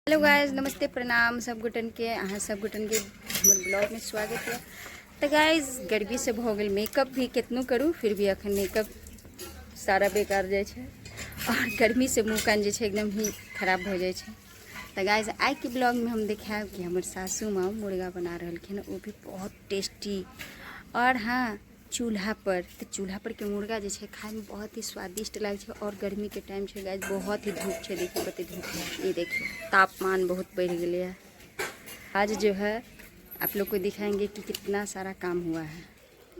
Hello guys, नमस्ते, प्रणाम सब गोटन के। अहाँ सब गोटन के हमर ब्लॉग में स्वागत है। तो गाइस, गर्मी से भऽ गेल मेकअप भी केतनो करू फिर भी अखन मेकअप सारा बेकार जाइ छै और गर्मी से मुँह कान जे छै एकदम ही खराब भऽ जाइ छै। तो गाइस, आइ के ब्लॉग में हम देखायब कि हमर सासू माँ मुर्गा बना रहलखिन, वो भी बहुत टेस्टी। और हाँ, चूल्हा पर, तो चूल्हा पर के मुर्गा जे छै खाय में बहुत ही स्वादिष्ट लागै छै। और गर्मी के टाइम छै गाइस, बहुत ही धूप छै, देखियौ कते धूप है, ये देखियौ तापमान बहुत बढ़ गेलै है। आज जो है आप लोग को दिखाएंगे कि कितना सारा काम हुआ है।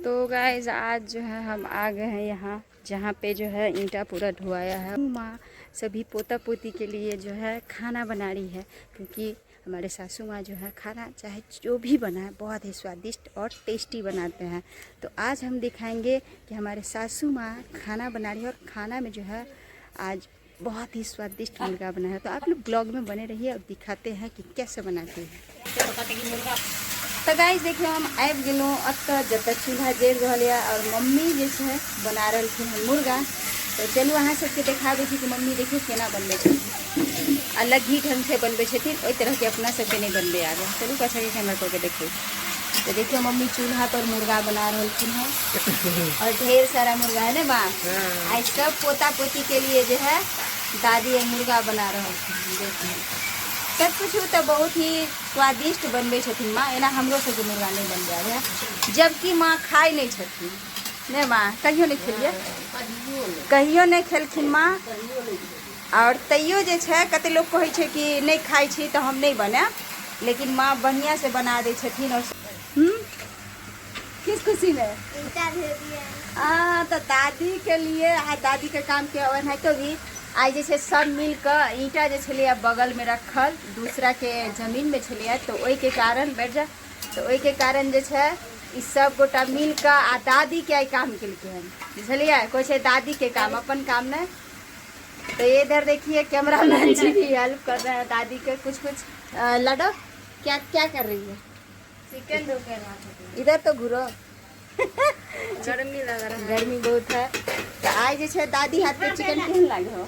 तो गाइस, आज जो है हम आ गए हैं यहाँ जहाँ पे जो है ईंटा पूरा ढुआया है। माँ सभी पोता पोती के लिए जो है खाना बना रही है, क्योंकि हमारे सासू माँ जो है खाना चाहे जो भी बनाए बहुत ही स्वादिष्ट और टेस्टी बनाते हैं। तो आज हम दिखाएंगे कि हमारे सासू माँ खाना बना रही है और खाना में जो है आज बहुत ही स्वादिष्ट मुर्गा बना है। तो आप लोग ब्लॉग में बने रहिए और दिखाते हैं कि कैसे बनाते हैं। तो गाइस देखियो, हम आबि गेलहुँ एतऽ जतऽ चूल्हा जरि रहल यऽ और मम्मी जे छै बना रहलखिन हन मुर्गा। तो चलू अहाँ सबके देखाबै छी कि मम्मी देखियौ केना बनबै छथिन, अलग ही ढंग से बनबै छथिन, ओहि तरहके अपना सबके नहि बनबै आबै। चलू पाछाँ के कैमरा कऽ के देखियौ। तो देखियौ मम्मी चूल्हा पर मुर्गा बना रहलखिन हन और ढेर सारा मुर्गा है ना माँ? आज सब पोता पोती के लिए जो है दादी ये मुर्गा बना रहलखिन हन। देखियौ सब कुछ तो बहुत ही स्वादिष्ट बनबै छथिन माँ, एना हमरो सबके मुर्गा नहीं बनबै आबै, जबकि माँ खाइ नहीं छथिन। नहीं माँ, कहियो नहीं खेलिए, कहियो नहीं खेलखिन माँ। और तैयो जे छै कते लोग कहै छै कि नहीं खाइ छी तऽ हम नहीं बनायब, लेकिन माँ बढ़िया से बना दै छथिन। और किस खुशी में आ तो दादी के लिए आ दादी के काम के ओनाहितो भी आइ जे छै सब मिल कऽ ईंटा जे छलैए बगल में रखल दूसरा के जमीन में छलैए, तो ओहिके कारण बैठ जा, तो ओहिके कारण जे छै ई सब गोटा मिल कऽ आ दादी के आइ काम केलकै हन, बुझलियै? कहै छै दादी के काम अपन काम नहि। तो इधर देखिए कैमरामैन जी भी हेल्प कर रहे हैं दादी के कुछ कुछ। लडो क्या क्या कर रही है? चिकन धो के रहा। इधर तो घुरो। गर्मी लग रहा है। गर्मी बहुत है। तो आइ जे छै दादी हाथ के चिकन केहन लागे हो?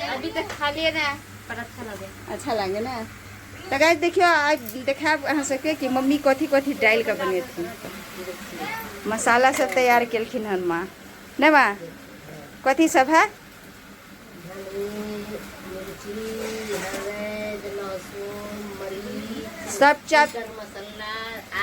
अभी तक खा लिए ना, पर अच्छा लगे। अच्छा लागे ना। तो गाइस देखियो, आज देखायब अहाँ सबके कि मम्मी कथी कथी डालि कऽ बनेथिन। मसाला सब तैयार केलखिन हन माँ, नहि माँ? कथी सब है? मिर्ची, हरद, लहसुन, मरीच, सब चाप चिकन मसाला,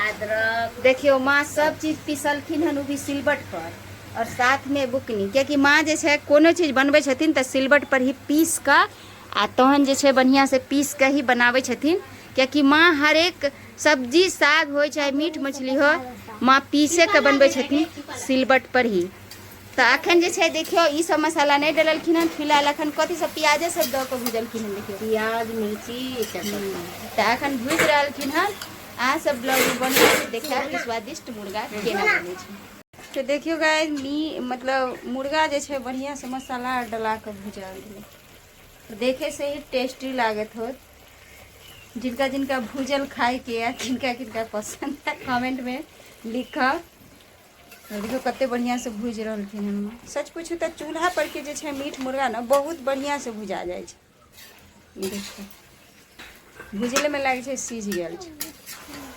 अदरक। देखियो माँ सब चीज पिसलखिन हन, उ भी सिलबट पर और साथ में बुकनी, कियाकि माँ जे छै कोनो चीज बनबै छथिन तऽ सिलबट पर ही पीस कऽ आ तहन जे छै बढ़िआँ से पीस कऽ ही बनाबै छथिन, कियाकि माँ हरेक सब्जी साग हो चाहे मीट मछली हो, माँ पीसे के बनबै छथिन सिलबट पर ही। तऽ अखन जे छै देखियौ ई सब मसाला नहि डललखिन हन फिलहाल, अखन कथी सब प्याजे सब दऽ कऽ भुजलखिन हन। देखियौ प्याज मिर्ची तेजपत्ता। तऽ अखन भुजि रहलखिन हन। अहाँ सब ब्लॉग में बनल देखायब कि स्वादिष्ट मुर्गा केना बनै छै। तो देखियौ गाइस, मी मतलब मुर्गा जे छै बढ़िया से मसाला डला कऽ भुजा गेलै, देखे से ही टेस्टी लागत होत। जिनका जिनका भूजल खाए के या किनका किनका पसंद है कमेंट में लिखब। देखियौ कते बढ़िया से भूजि रहलखिन हन। सच पूछू तऽ चूल्हा पर के जे छै मीट मुर्गा ने बहुत बढ़िया से भुजा जाइ छै। देखियौ भुजले में लागै छै सीझ गेल छै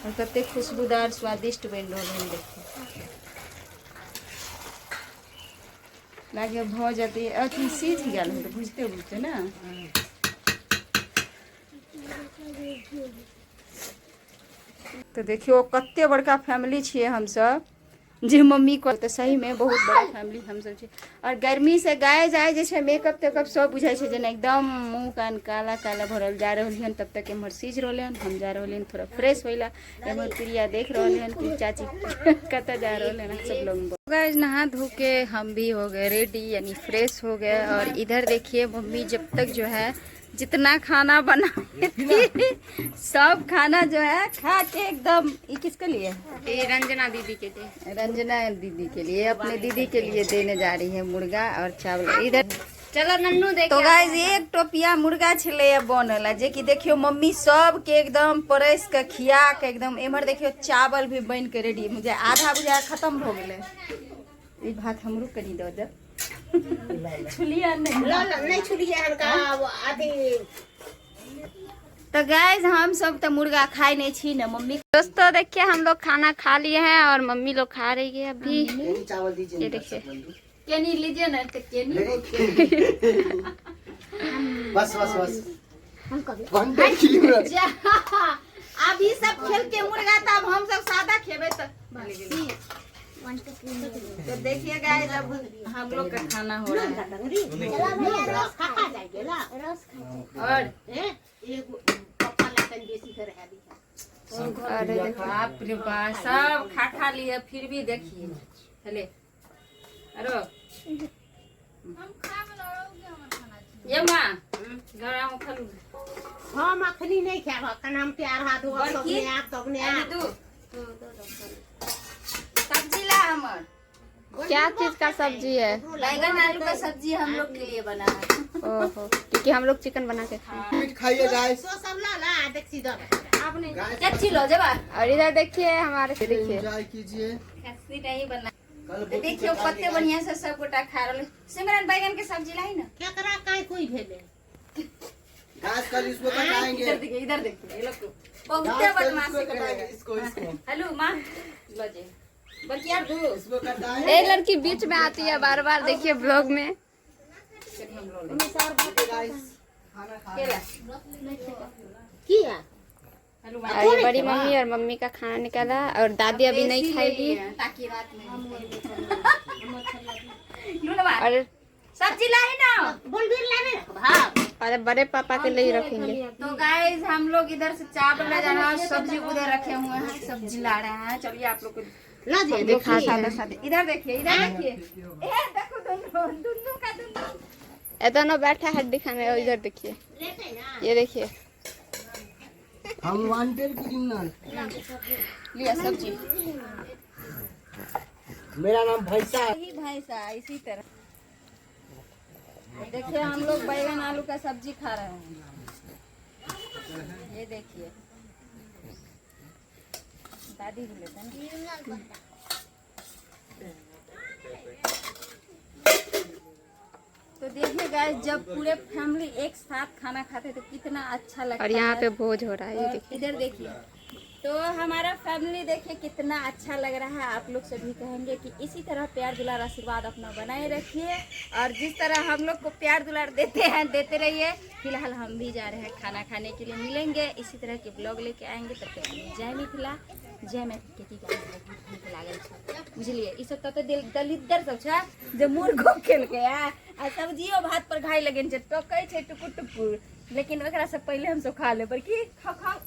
और कते खुशबूदार स्वादिष्ट बनि रहल हन। देखियौ लागे भऽ जेतै अथी सीझ गेल हन भुजते भुजते ने। तो देखियो कते बड़का फैमिली छियै हमसब, जे मम्मी को तऽ सही में बहुत बड़ा फैमिली हमसब छियै। और गर्मी से गाय जाय जे छै मेकअप तेकअप सब बुझाइ छै जेना एकदम मुँह कान काला काला भरल जा रहल हन। तब तक एम्हर सीझ रहलै हन, हम जा रहलियै हन थोड़ा फ्रेश होइला। एम्हर प्रिया देख रहल हन कि चाची कतऽ जा रहल हन। सब लोग गाइस नहा धो के हम भी हो गए रेडी, यानी फ्रेश हो गए। और इधर देखिए मम्मी जब तक जो है जितना खाना बनाई थी सब खाना जो है खा के एकदम। ये किसके लिए? ये रंजना दीदी के लिए। रंजना दीदी के लिए, अपने दीदी के लिए देने जा रही है मुर्गा और चावल। इधर चलो नन्नू देख। तो गाइस एक टोपिया मुर्गा छलै बनल, जे कि देखियो मम्मी सब के एकदम परसि के खिया के एकदम। एम्हर देखियो चावल भी बन के रेडी, मुझे आधा बुझा खत्म हो गेलै। ई भात हमरो कनी दऽ दे। छुलिया नहीं? ल ल, नहीं छुलिए हनका अथी। तो गाइस हम सब तो मुर्गा खाए नहीं छी ना मम्मी। दोस्तों देखिए हम लोग खाना खा लिए हैं और मम्मी लोग खा रही है अभी। चावल दीजिए ये देखिए केनी लीजिए ना तो केनी। बस बस बस वन जा, अब ई सब खेल के मुर्गा तब हम सब सादा खेबे तो। तो देखिए गाइस अब हम लोग का खाना हो रहा है। और और बाप रे बाप सब खा खा लिए फिर भी देखिए। चले अरे ये माँ घर आऊँ खलू। हम अखनी नहीं खाब, अखन हम प्यार हाथ धोब बड़की? तब ने आब तब ने अभी आब। दू सब्जी ला हमर। क्या चीज का सब्जी है? बैगन आलू का सब्जी हम लोग के लिए बना है। ओहो, क्योंकि हम लोग चिकन बना के खाए। मीट खाइए गाइस। सो सब ला ला देखी दब। आपने कच्ची लो जब और इधर देखिए हमारे देखिए एंजॉय कीजिए। खस्सी नहीं बना। कल तो देखियो कते बढ़िया से सब गोटा खा रहल। सिमरन बैगन के सब्जी लाई ना। केकरा काहे कोई भेले? गाइस कल इसको कटाएंगे। इधर देखिए, इधर देखिए ये लोग को बहुते गाइस, कल बदमाशी इसको कटाएंगे करेगा। इसको इसको हेलो माँ लो जी बल्कि यार दू इसको कटाएंगे। एक लड़की बीच में आती है बार बार देखिए ब्लॉग में। गाइस खाना खा केला किया? हेलो माँ और ये बड़ी मम्मी और मम्मी का खाना निकाला और दादी अभी नहीं खाएगी। ताकि रात में लू ना माँ। और सब्जी लाई ना। बोलबीर लाने भाव। और बड़े पापा के लिए रखेंगे। तो गाइस हम लोग इधर से चावल ले जा रहे हैं और सब्जी उधर रखे हुए हैं, सब्जी ला रहे हैं। चलिए आप लोग को ला जे दिखा देखी। सादा सादे इधर देखिए, इधर देखिए, ए देखो दोनों दोनों का दोनों। ये दोनों बैठा है हड्डी खाने और इधर देखिए ये देखिए हम वांटेड क्रिमिनल। लिया सब्जी। मेरा नाम भैसा है। यही भैंसा इसी तरह। देखिए हम लोग बैगन आलू का सब्जी खा रहे हैं। ये देखिए दादी भी लेते हैं ना। तो देखिए गाइस जब पूरे फैमिली एक साथ खाना खाते हैं तो कितना अच्छा लगता है। और यहाँ पे भोज हो रहा है ये और देखिए। इधर देखिए तो हमारा फैमिली देखिए कितना अच्छा लग रहा है। आप लोग सभी कहेंगे कि इसी तरह प्यार दुलार आशीर्वाद अपना बनाए रखिए और जिस तरह हम लोग को प्यार दुलार देते हैं देते रहिए। फिलहाल हम भी जा रहे हैं खाना खाने के लिए, मिलेंगे इसी तरह के ब्लॉग लेके आएंगे। तब तक के लिए जय मिथिला जय मैथिली। के की भूख लागल छै बुझलिए। ई सब तते दलिद्दर सब छै जे मुर्गो खेलके आ सब्जियो भात पर घाई लगेन छै, टोकै छै टुकुर टुकुर, लेकिन ओकरा से पहिले हम सब खा लेबै। की खाओ खाओ।